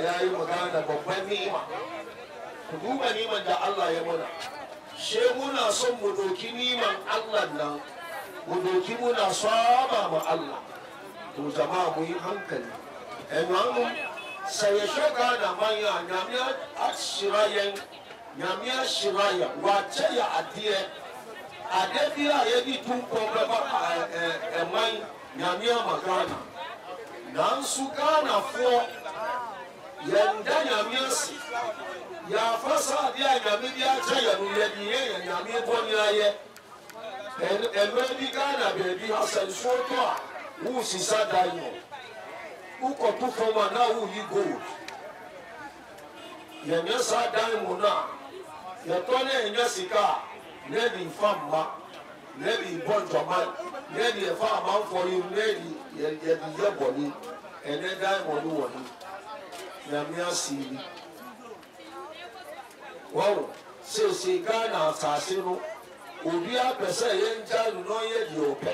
ya yi magana babban ni'ima. Ku duba ni'iman da Allah ya muna. She muna son mu doki ni'iman Allah nan, mu doki muna saba ma Allah. To jama'a mu yi hankali. Ɛnuanom, sɛ yɛhwɛ Ghana man a, Nyame ahyira yɛn, Nyame ahyira yɛn, wakyɛ yɛ adeɛ. Adeɛ bi a yɛde tu mpɔn bɛba ɛman, Nyame ama Ghana. Nanso Ghanafoɔ, yɛnda Nyame ase. Yɛafa saa adeɛ a Nyame de akyɛ yɛn no, yɛde yɛ yɛn Nyame bɔne ayɛ. Mmerɛ bi Ghana baabi ha sɛ nsuo tɔ a, wosisa dan no. Wokɔto fam a na woyi gold. Yɛnyɛ saa dan mu no a, yɛtɔ na yɛnya sika a, na yɛde mfa mma, na yɛde bɔ ndwaman, na yɛde yɛfa amanfoɔ yi na yɛde yɛ bɔne. Ɛnɛ dan mu no wɔ he? Nyame ase ni. Wɔn seesei Ghana asase no, obiara pɛ sɛ yɛngya no na ɔnyɛ deɛ ɔpɛ.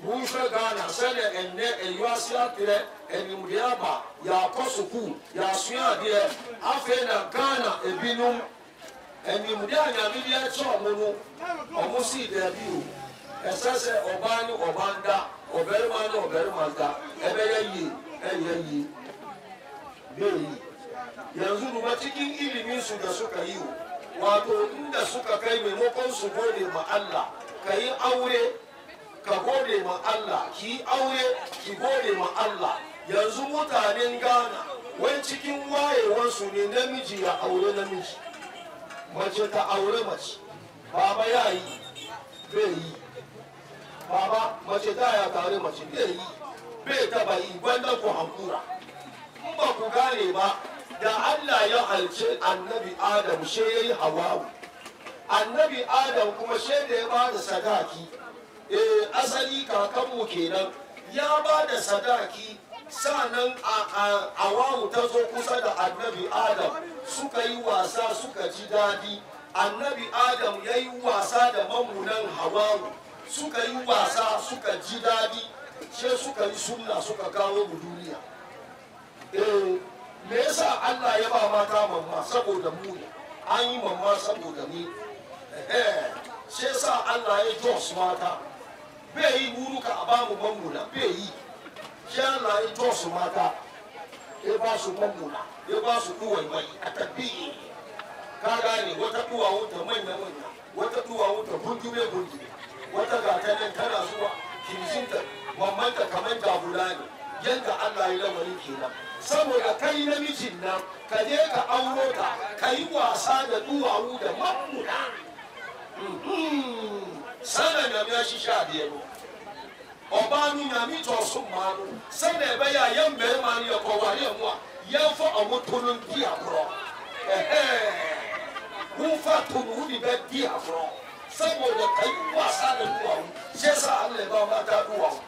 Monhwɛ Ghana sɛdeɛ ɛnnɛ ewiase atrɛ, animdeɛ aba, yɛakɔ sukuu, yɛasua adeɛ. Afei na Ghana ebinom, animdeɛ a Nyame de akyɛ ɔmo no, ɔmo sii daabi o. Ɛsɛ sɛ ɔbaa ne ɔbaa nda, ɔbarima ne ɔbarima nda, ɛbɛyɛ yie, ɛnyɛ yie. Bai yi. Yanzu duba cikin ilimin su da suka yi, wato inda suka kai, maimakon su gode ma Allah, ka yi aure ka gode ma Allah, ki yi aure ki gode ma Allah. Yanzu mutanen Ghana wai cikin wayewansu ne namiji ya aure namiji, mace ta aure mace. Baba, ya yi? Bai yi. Baba, mace ta ya tare mace? Bai yi, bai taba yi. Gwanda ku hankura. In ba ku gane ba, da Allah ya halce Annabi Adam, she ya yi Hawawu. Annabi Adam kuma she da ya ba da sadaki. Asali kakanmu kenan ya ba da sadaki, sanan Hawawu ta zo kusa da Annabi Adam, suka yi wasa, suka ji daɗi. Annabi Adam ya yi wasa da mamunan Hawawu, suka yi wasa, suka ji daɗi, sai suka yi sunna, suka kawo mu duniya. Me yasa Allah ya ba mata mamma? Saboda mu ne. An yi mamma saboda ni. Sai yasa Allah ya jos mata. Bai yi buruka a bamu mamuna, bai yi. Sai Allah ya jos mata, ya ba su mamuna, ya ba su duwaiwai a tabbi. Ka gane, wata duwawunta manya manya, wata duwawunta gundume gundume, wata gata nan tana zuwa kirjinta, mamanta kamar jagula ne. Yadda Allah ya lamarin kenan, saboda kai namijin nan ka je ka auro ta, ka yi wasa da duwawu da mamuna. Sana Nyame ahyehyɛ adeɛ no, ɔbaa no Nyame tɔ so mmaa no sɛnea ɛbɛyɛ a yɛn mmarima no yɛkɔware mu a, yɛmfa ɔmo to no di agorɔ. Ɛhɛn, womfa to no wode bɛdi agorɔ saboda ka yi wasa da duwawu. Sai yasa Allah ya ba mata duwawu.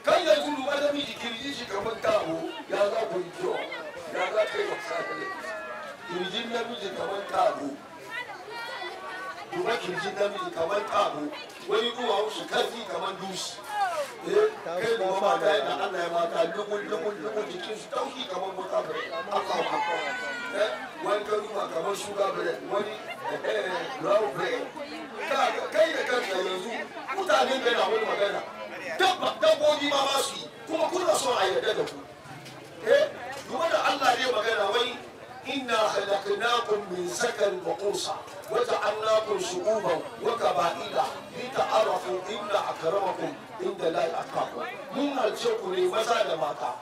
Kan yanzu duba namiji, kirji shi kamar tabo. Ya za ku yi kyau? Ya za ka yi wasa da kirjin namiji kamar tabo? Duba kirjin namiji kamar tabo, wani duwawu su karfi kamar dusi. Kai duba mata yadda Allah ya mata lugun lugun lugun, jikin su taushi kamar butter bread. Allahu akbar. Wani ka duba kamar sugar bread, wani brown bread. Kai da kanka yanzu mutane da na wani magana, dabbobi ma ba su yi, kuma kuna son a yarda da ku. Duba da Allah ne magana wai inna khalaqnakum min zakarin wa unsa wa ja'alnakum shu'uban wa qaba'ila lita'arafu inna akramakum inda lahi atqakum. Mun halce ku ne maza da mata.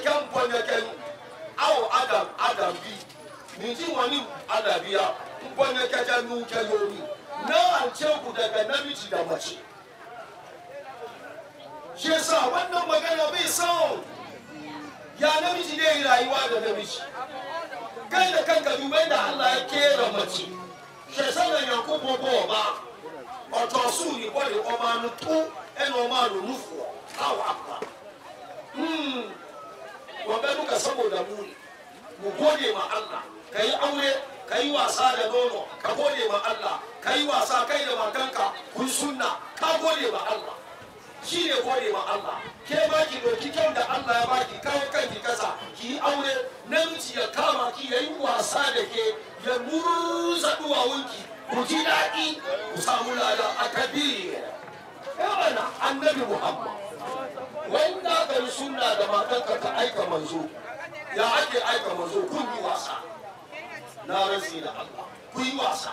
Kan pɔnyɛ awo Adam, Adam bi ni wani adabiya pɔnyɛ kɛkɛ nu kɛ yomi na halce ku daga namiji da mace. Shi yasa wannan magana bai son ya namiji ne yi rayuwa da namiji. Kai da kanka dubai da Allah ya kera mace. Shi sanan Yakubu bɔ ba ɔtɔ su ni bɔ de ɔma no to ɛna ɔma no nufoɔ awo akwa. Wanga duka saboda mu ne. Mu gode ma Allah. Ka yi aure, ka yi wasa da nono, ka gode ma Allah. Ka yi wasa kai da matanka, kun sunna, ka gode ma Allah. Shi ne gode ma Allah. Ke ma ki doki kyau da Allah ya baki, kawo kanki kasa, ki yi aure, namiji ya kama ki ya yi wasa da ke, ya murza duwawunki, ku ji daɗi, ku samu lada a kabir. Yabana Annabi Muhammad. Wanda ka yi sunna da matanka ka aika manzo, ya ake aika manzo kun yi wasa. Na rantsi da Allah, kun yi wasa.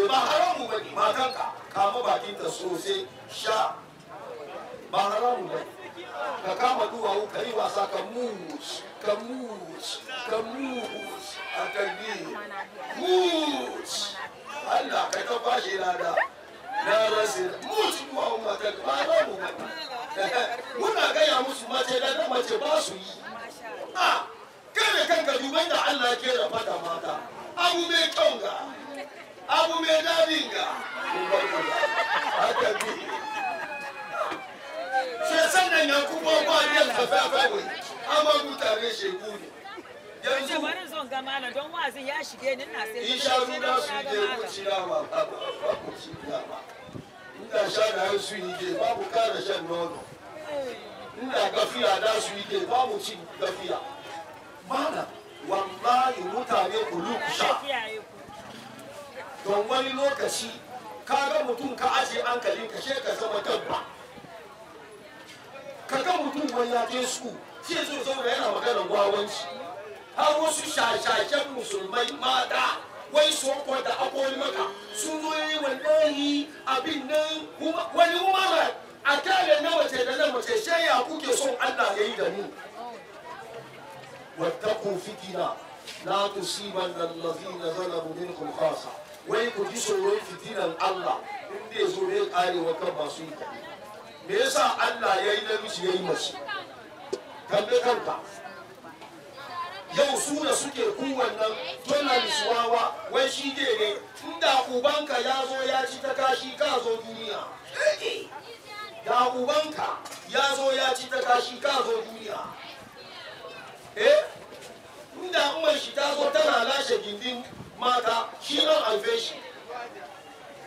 Ba haramu ba ne matanka kama bakinta sosai sha, ba haramu ba ka kama duwawu ka yi wasa ka mus ka mus ka mus a kalbi mus Allah ka ta bashi lada. Na rantsi mus duwawu matanka ba haramu ba. Muna gaya musu mace da mace ba su yi. A kare kanka duban da Allah ke rafa da mata. Abu mai kyau ga, abu mai dadin ga. Haka bi. Sai sannan ya kuma ba yan fafafa wai, amma mutane shegu ne. Yanzu bari zon ga malam don wazin ya shige ni ina sai. In sha nuna su je ku ci dama, ba ku ci dama. Inda sha na su yi je babu kara shan nono. Inda gafiya da su yi je babu cin gafiya. Malam, wallahi mutane ku lukusha. Don wani lokaci ka ga mutum ka aje hankalin ka ka zama dabba. Ka ga mutum wani ya je su sai zo zauna yana maganar wawanci. Har wasu shashashen musulmai mata wai soko da akwai maka sun zo yi wallahi abin nan wani umara a kyale na mace da na mace sai ya kuke son Allah ya yi da mu. Wattaqu fitina la tusibanna allazina zalamu minkum khassa. Wai ku ji tsoron fitinan Allah in bai zo ne karewa kan masu yi. Me yasa Allah ya yi namiji ya yi mace? Tambaye kanka. Yau su da suke kowannan journalist wawa wai shi ne ne inda ubanka ya zo ya ci ta kashi ka zo duniya. Da ubanka ya zo ya ci ta kashi ka zo duniya. Eh? Inda umar shi ta zo tana lashe gindin mata shi nan haife shi.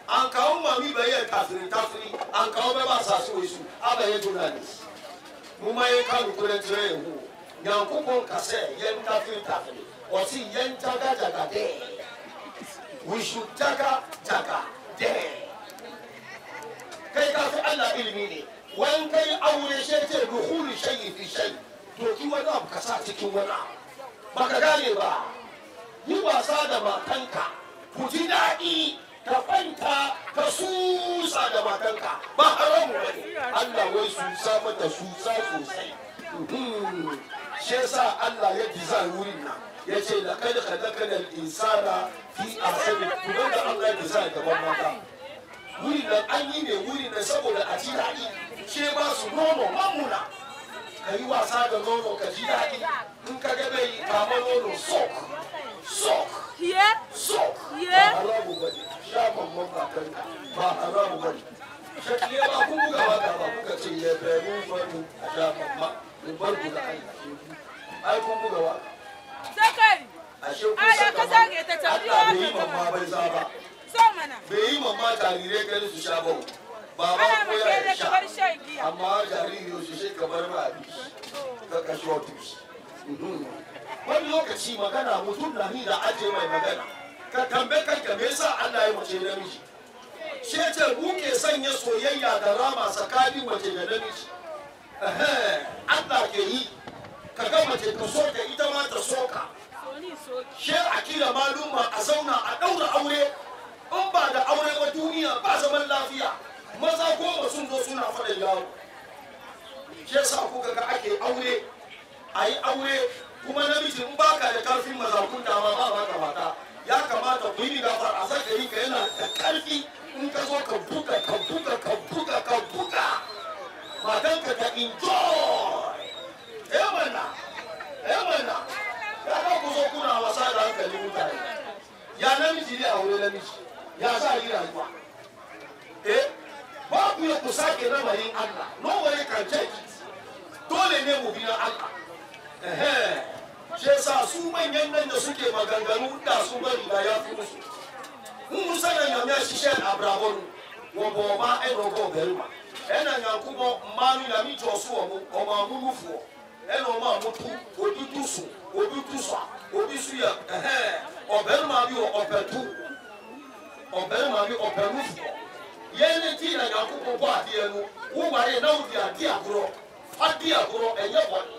An kawo mami bai yi tafiri tafiri an kawo bai ba sa su su abaye journalist. Mu ma yi kanu kudanci hu. Nyankopɔn ka sɛ yɛn tafiri tafiri ɔsi yɛn jaga jaga dɛ. We should jaga jaga dɛ. Kai ka fi Allah ilimi ne. Wani kai aure shi ce duhulu shayi fi shayi. Doki wani abu ka sa cikin wani abu. Ba ka gane ba. Yi wasa da matanka. Ku ji daɗi ka kwanta ka susa da matanka. Ba haramu ba ne. Allah wai susa mata susa sosai. Shi yasa Allah ya design wurin nan ya ce laqad khalaqna al-insana fi ahsani. Kuma da Allah ya design gaban mata wurin nan an yi ne wurin nan saboda a ji daɗi. She ba su nono mamuna ka yi wasa da nono ka ji daɗi. In ka ga bai kama nono sok sok sok ba haramu ba ne. Sha mamman matanka ba haramu ba ne. Shakiye ba kun buga waka ba kuka ce ya bai faru a sha mamma. Mun bar ku da Allah. Ai kun buga waka. Zakari. Ashe kun saka Allah bai yi mamma bai za ba. Bai yi mamma jarirai gani su sha ba. Baba ko ya sha. Amma jariri yau shi ka bar ma abi. Ka kashe otus. Wani lokaci magana mutum na ni da aje mai magana. Ka tambaye kanka me yasa Allah ya mace namiji. Shi ce mu ke sanya soyayya da rama tsakanin mace da namiji. Allah ke yi. Ka ga mace ka so ka ita ma ta so ka. She a kira maluma a zauna a ɗaura aure. In ba da aure ba duniya ba zaman lafiya. Maza goma sun zo suna faɗin yawo. Shi yasa kuka ga ake aure. A yi aure kuma namiji in baka da karfin mazakun dama ba baka mata. Ya kamata ku yi gafar a zakari ka yana da karfi. In ka zo ka buga ka buga ka buga ka buga. Matanka ta enjoy. Eh mana, eh mana. Ya ga ku zo kuna wasa da hankali mutane. Ya namiji ne a wuri namiji. Ya za a yi rayuwa. Eh, babu ya ku sake lamarin Allah. No one can change it. Dole ne mu bi na Allah. Eh, shi yasa su manyan nan da suke maganganu da su bari da ya fi musu. Mun sanan ya ya shishe abrabon wo bo ba e no go berima. Ɛna Nyankopɔn mmaa no Nyame kyɛ ɔso wɔ mo ɔmaa mo nufoɔ ɛna ɔmaa mo to obi tu so obi tu so a obi so yɛ ɛhɛn ɔbarima bi wɔ ɔpɛ to ɔbarima bi ɔpɛ nufoɔ yɛn ne ti na Nyankopɔn bɔ adeɛ no woware na wodi ade agorɔ fa di agorɔ ɛnyɛ bɔne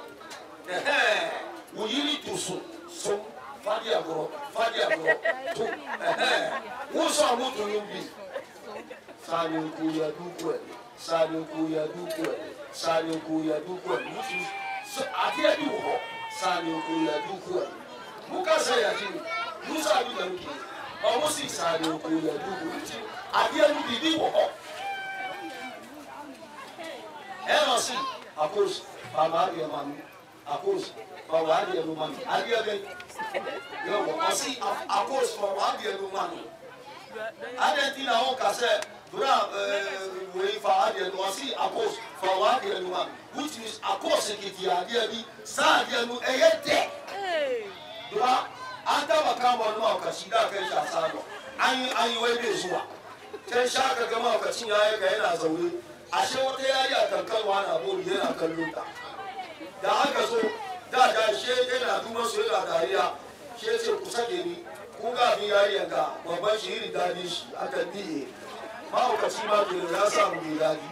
ɛhɛn wo yiri tu so so fa di agorɔ to ɛhɛn wo nso a moto no bi sani kuya dukwe sani kuya dukwe sani kuya dukwe mutu so adeɛ bi wɔ hɔ sani kuya dukwe muka sɛ yagye musa bi na muke ɔmo si sani kuya dukwe nti adeɛ no biribi wɔ hɔ ɛna si akos mama adeɛ mami akos mama adeɛ no mami adeɛ bɛ yɛ wɔ ɔsi akos mama adeɛ no mami adeɛ ti na ɔka sɛ bra wei fa adeɛ no ɔsi akos fa wa adeɛ no mami which means akos kiti adeɛ bi saa adeɛ no ɛyɛ dɛ bra an taba kama wani mahaukaci da kai shi a sano an yi wai bai zuwa can sha ka ga mahaukacin ya yi ka yana zaune ashe wata yari a kankanwa na bori yana kallon ta da aka zo da da she yana duban su yana dariya she ce ku sake ni ku ga abin yariyan ga babban shi irin dadi shi aka biye mahaukaci ma ke ya samu mai dadi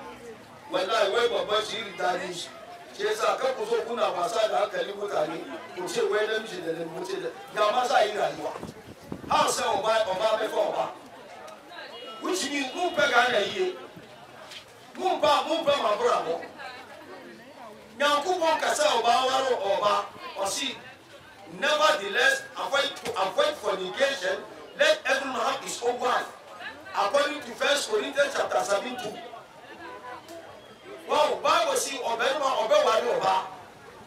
wallahi wai babban shi irin dadi shi shi yasa kar ku zo kuna wasa da hankalin mutane ku ce wai namiji da namiji da ga ma za yi rayuwa har sai ọba ọba bɛfa ɔba which means mu pɛ Ghana yie mu ba mu pɛ ma boro abɔ Nyankopɔn kasa ɔba awaro ɔba ɔsi nevertheless avoid fornication, let everyone have his own wife according to 1 Corinthians chapter 7:2. Wow, Bible si ɔbɛrima ɔbɛware ɔba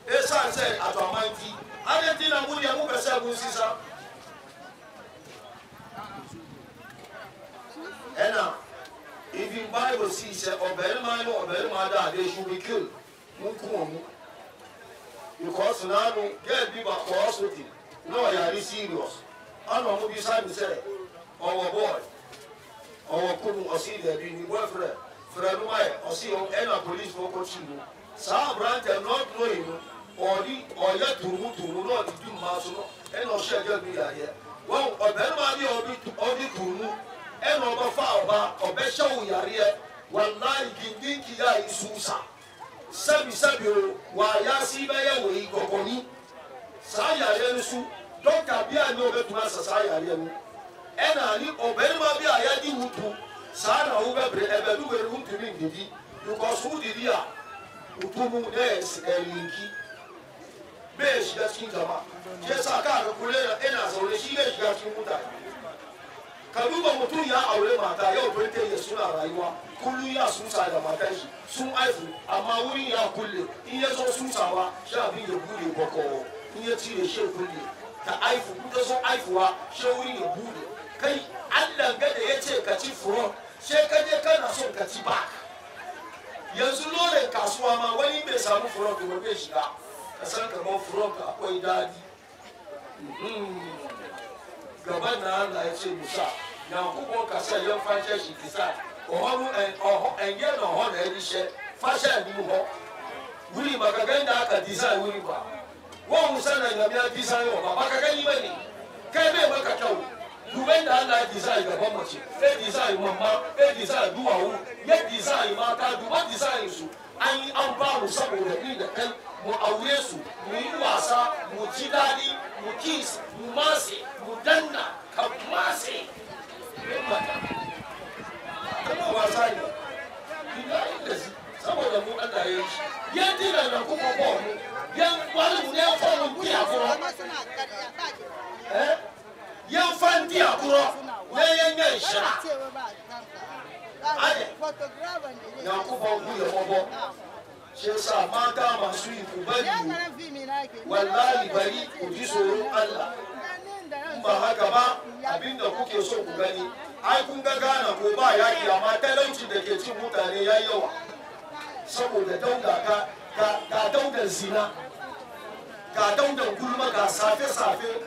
esan sɛ atɔman ti adi ti na mu deɛ mu pɛ sɛ mu sisa ɛna even Bible si sɛ ɔbɛrima ne ɔbɛrima da they should be killed mu nku wɔn mu because naanu girl bi ba kɔ hospital na ɔyare serious ɛna ɔmo bisa mi sɛ ɔwɔ boy ɔwɔ kunu ɔsi dɛbi ni boyfriend frɛ no ma yɛ ɔsi ɛna police fo kɔ kyi no saa aberante not knowing no ɔdi ɔyɛ turumu na ɔdi di mmaa so no ɛna ɔhyɛ girl bi yareɛ wɔn ɔbɛrima bi a ɔdi turumu ɛna ɔbɛfa ɔba ɔbɛhyɛ wo yareɛ walayi gindinki yɛ a yi sa sɛbi sɛbi o wayasi bɛyɛ wei gɔgɔni saa yareɛ no so dɔkta bi a ne ɔbɛtuma asa saa yareɛ no ɛna ni ɔbɛrima bi a yɛdi wutu saa na wobɛbrɛ ɛbɛdu wɛrɛ wotumi ndidi because wodidi a wotu mu na ɛlinki bɛɛ shiga cikin jama'a shi yasa ka ga kule ina zaune shi bai shiga cikin mutane ka duba mutum ya aure mata yau 20 years suna rayuwa kullum ya susa da matan shi sun aifu amma wurin ya kulle in ya zo susawa shi abin ya bude bako in ya cire shi kulle ta aifu in ta zo aifuwa shi wurin ya bude kai Allah ga da ya ce ka ci furon sai ka je kana son ka ci back yanzu lore kasuwa ma wani bai samu furon ba bai shiga ka san kamar furon ka akwai dadi gaban na Allah ya ce musa Nyankopɔn kasa yɛmfa nhyɛ hye kisa ɔhɔ no ɛnyɛ na ɔhɔ na ɛde hyɛ fa hyɛ anim hɔ wuri baka ga inda aka design wuri ba wɔn musa na Nyame a design ɔba baka gani ba ne kai bai maka kyau duban da Allah ya design gaban mace ya design mamma ya design duwawu ya design mata duba design su an yi an ba mu saboda ni da kai mu aure su mu yi wasa mu ji daɗi mu kiss mu matse mu danna ka matse kana wasa ne billahi da shi saboda mu Allah ya yi shi yan dina na kuma ba mu yan wani mu ne fa mu di akoro yan fa di akoro ne yan yan shira ade Nyankopɔn ku yɛ mɔbɔ shi yasa mata masu yi ku bari wallahi bari ku ji tsoron Allah in ba haka ba abinda kuke so ku gani ai kun ga Ghana ko ba yaki amma talauci da ke cin mutane ya yawa saboda dauda ga daudan zina ga daudan gulma ga safe-safe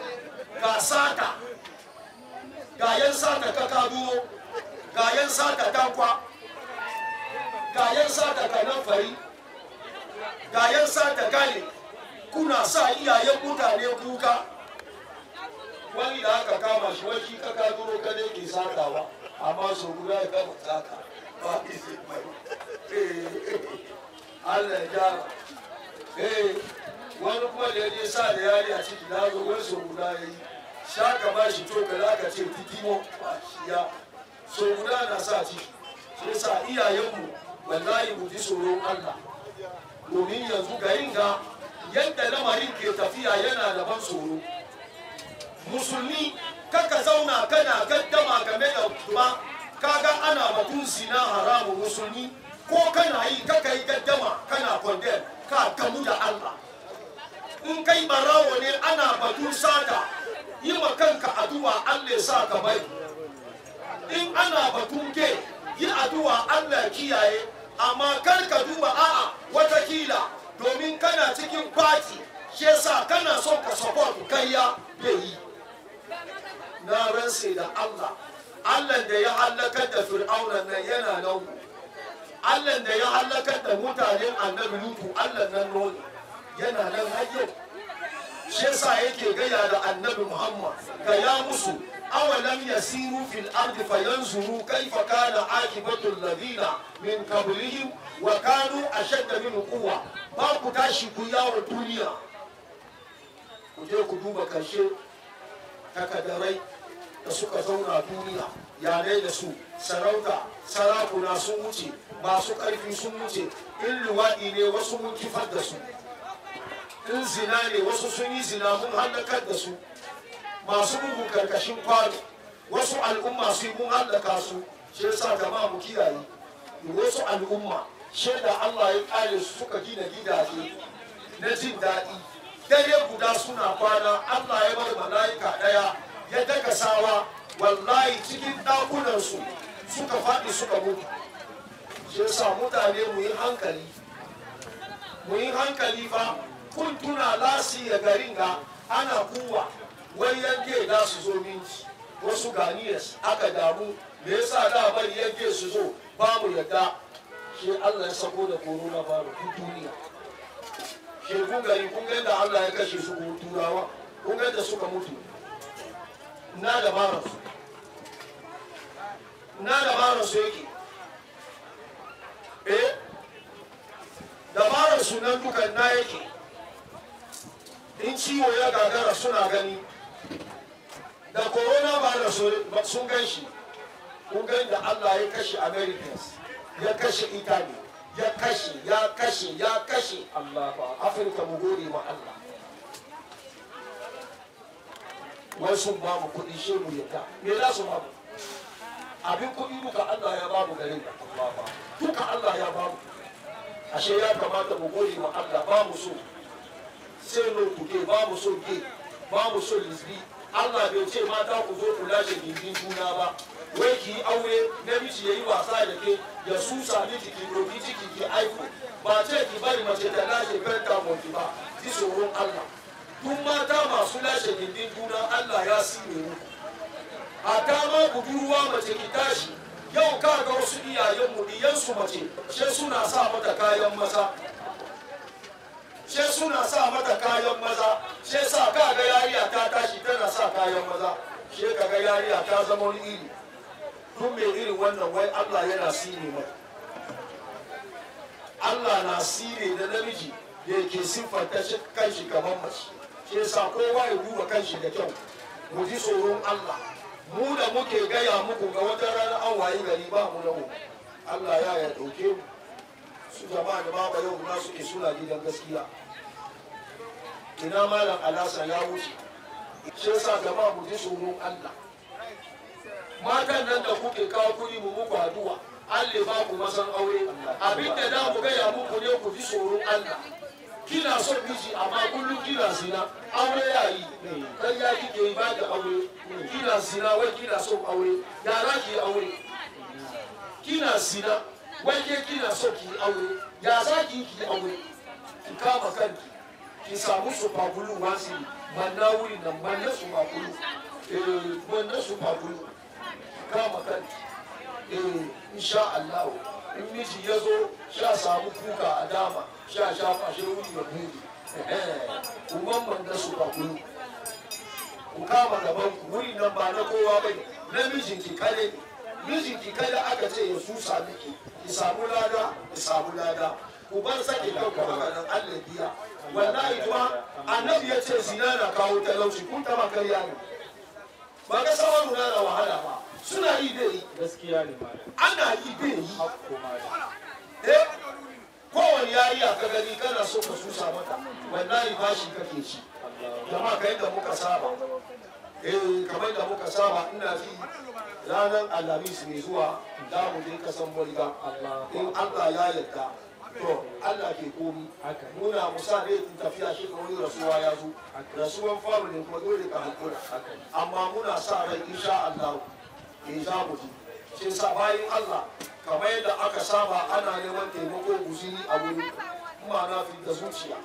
ga sata ga yan sata kakaduro ga yan sata tankwa Ga yan sata kanan fari, ga yan sata gale, kuna sa iyayen mutane kuka. Wani da aka kama shi wai shi kaka duro ka ne ke satawa, amma so guda ya kama sata ba isi mai. Allah ya gyara. Wani kuma da ya je sa da yari a ciki na zo wai so guda ya yi. Shaka ba shi to ka za ka ce titimo ba shi ya. So guda na sa ciki. Shi yasa iyayenmu wallahi mu ji tsoron Allah. Domin yanzu garin ga yadda lamarin ke tafiya yana da ban tsoro. Musulmi kaka zauna kana gaddama game da kuma kaga ana batun zina haramu musulmi ko kana yi kaka yi gaddama kana condemn ka gamu da Allah. In kai barawo ne ana batun sata, yi ma kanka addu'a Allah ya sa ka bari. In ana batun ke yi addu'a Allah ya kiyaye, amma kar ka duba a'a watakila domin kana cikin party shi yasa kana son ka support kaiya bai yi. Na ransa da Allah, Allah da ya halakar da Fir'auna nan yana nan. Allah da ya halakar da mutanen Annabi Lutu, Allah nan ne yana nan har yau. Shi yasa yake gaya da Annabi Muhammad, gaya musu awalam yasiru fil ardi fayanzuru kaifa kana akibatu alladhina min qablihim wa kanu ashadda minhum quwwa. Ba ku tashi ku yawo duniya, ku je ku duba karshe takadarai da suka zauna duniya, yare da su sarauta, sarakuna sun wuce, masu ƙarfi sun wuce. In luwaɗi ne wasu mun kifar da su, in zina ne wasu sun yi zina mun hallakar da su, masu bugun karkashin kwano wasu al'umma su mun hallaka su. Shi yasa jama'a mu kiyaye wasu al'umma shaida Allah ya kare su suka gina gidaje na jin daɗi. Dare guda suna kwana, Allah ya bar mala'ika ɗaya ya daga sawa, wallahi cikin ɗakunansu suka faɗi suka mutu. Shi yasa mutane mu yi hankali, mu yi hankali fa. Kun tuna lasi ya garin ga ana kuwa wai yanke da su zo minci, wasu ganiyas aka damu me yasa da bari yanke su zo ba mu yadda. Shi Allah ya sako da corona virus duk duniya. Shekun gari kun ga yadda Allah ya kashe su turawa, kun ga yadda suka mutu. Na dabarar su, na dabarar su yake, dabarar su nan dukan na yake. In ciwo ya gagara suna gani, da coronavirus sun gan shi. Kun ga yadda Allah ya kashe Americans, ya kashe Italy, ya kashe, ya kashe, ya kashe. Afirka mu gode ma Allah. Wasu ba mu kuɗi shi mu yadda. Me za su ba mu? Abin kuɗi duka Allah ya ba mu gare mu. Duka Allah ya ba mu. Ashe ya kamata mu gode ma Allah. Ba mu so sai no kuke, ba mu so gay, ba mu so lesbi. Allah bai ce mata ku zo ku lashe gindin juna ba. Wai ki yi aure namiji ya yi wasa da ke ya susa miki ki ɗauki ciki ki aiko. Ba ce ki bari mace ta lashe pentagon ki ba. Ji tsoron Allah. Duk mata masu lashe gindin juna Allah ya sine muku. Hata ma budurwa mace ki tashi yau ka ga wasu iyayenmu diyansu mace she suna sa mata kayan maza. She suna sa mata kayan maza, she sa ka ga yariya ta tashi tana sa kayan maza, she ka ga yariya ta zama wani iri. Duk mai irin wannan wai Allah yana sine mai. Allah na sine da namiji da yake siffanta shi kanshi kamar mace. She sa kowa ya duba kanshi da kyau. Mu ji tsoron Allah. Mu da muke gaya muku ga wata rana an wayi gari ba mu nawo. Allah ya ɗauke mu. Su jama'a da baba yau na suke suna gidan gaskiya. Ina malam Alasa ya wuce. Shi yasa jama'a mu ji tsoron Allah. Matan nan da kuke kawo kuɗi mu muku addu'a. Allah ba ku masan aure. Abinda da mu gaya muku ne ku ji tsoron Allah. Kina son miji amma kullum kina zina, aure ya yi. Kai ya kike yi ba da aure. Kina zina wai kina son aure. Ya za ki yi aure? Kina zina wai ke kina son ki yi aure. Ya za ki yi aure? Ki kama kanki. Ki samu super glue wasu manna wuri nan manna super glue. Manna super glue. Ki kama kanki. Insha Allah. In miji ya zo sha samu kuka a dama sha shafa shi wuri ya bude. Uban man da su ba ku ku kama gaban ku, wuri nan ba na kowa bane, namijin ki kare mijin ki kada aka ce ya susa miki, ki samu lada, ki samu lada. Ku bar sake kanku haka nan, Allah biya. Wallahi kuma annabi ya ce zina na kawo talauci, kun taba karya ne ba ga sawan na da wahala ba, suna yi dai. Gaskiya ne malam. Ana yi bai yi. Hakko malam. Eh, kowane yayi a ka gani kana so ka susa mata, wallahi bashi kake ci. Jama'a, kai da muka saba, eh, kamar da muka saba, ina ji ranar Alhamis mai zuwa za mu je kasan Bolga in Allah ya yarda. To Allah ke komi. Haka. Muna musa ne tafiya shi ka wani rasuwa ya zo, rasuwan family kuma dole ka hakura, amma muna sa rai insha Allah eh za mu ji. Shi sa bayan Allah, kamar yadda aka saba, ana neman taimako guziri a wurin kuma na fi da zuciya.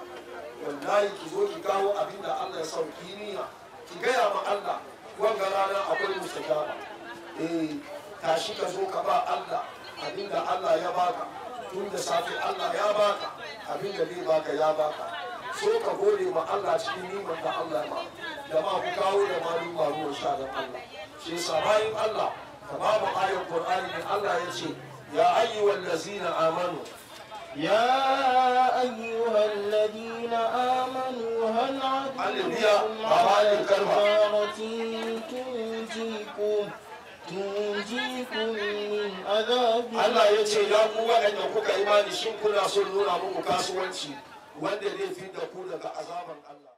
Wallahi ki zo ki kawo abin da Allah ya sauki niyya, ki gaya ma Allah wanga rana akwai mustajaba. Eh, tashi ka zo ka ba Allah abin da Allah ya baka tun da safe. Allah ya baka abin da zai baka, ya baka, so ka gode ma Allah cikin niman da Allah ma. Jama'a, ku kawo da maluma ruwan sha don Allah. Shi yasa bayan Allah, ka ba mu ayar Qur'ani ne Allah ya ce ya ayyuhal lazina amanu. يا أيها الذين آمنوا هل Hallelujah. أدلكم Baba على Ali Karma. تجارة تنجيكم من عذاب Allah ya ce ya ku waɗanda kuka imani, shin kuna son nuna muku kasuwanci wanda zai fi da ku daga azaban Allah?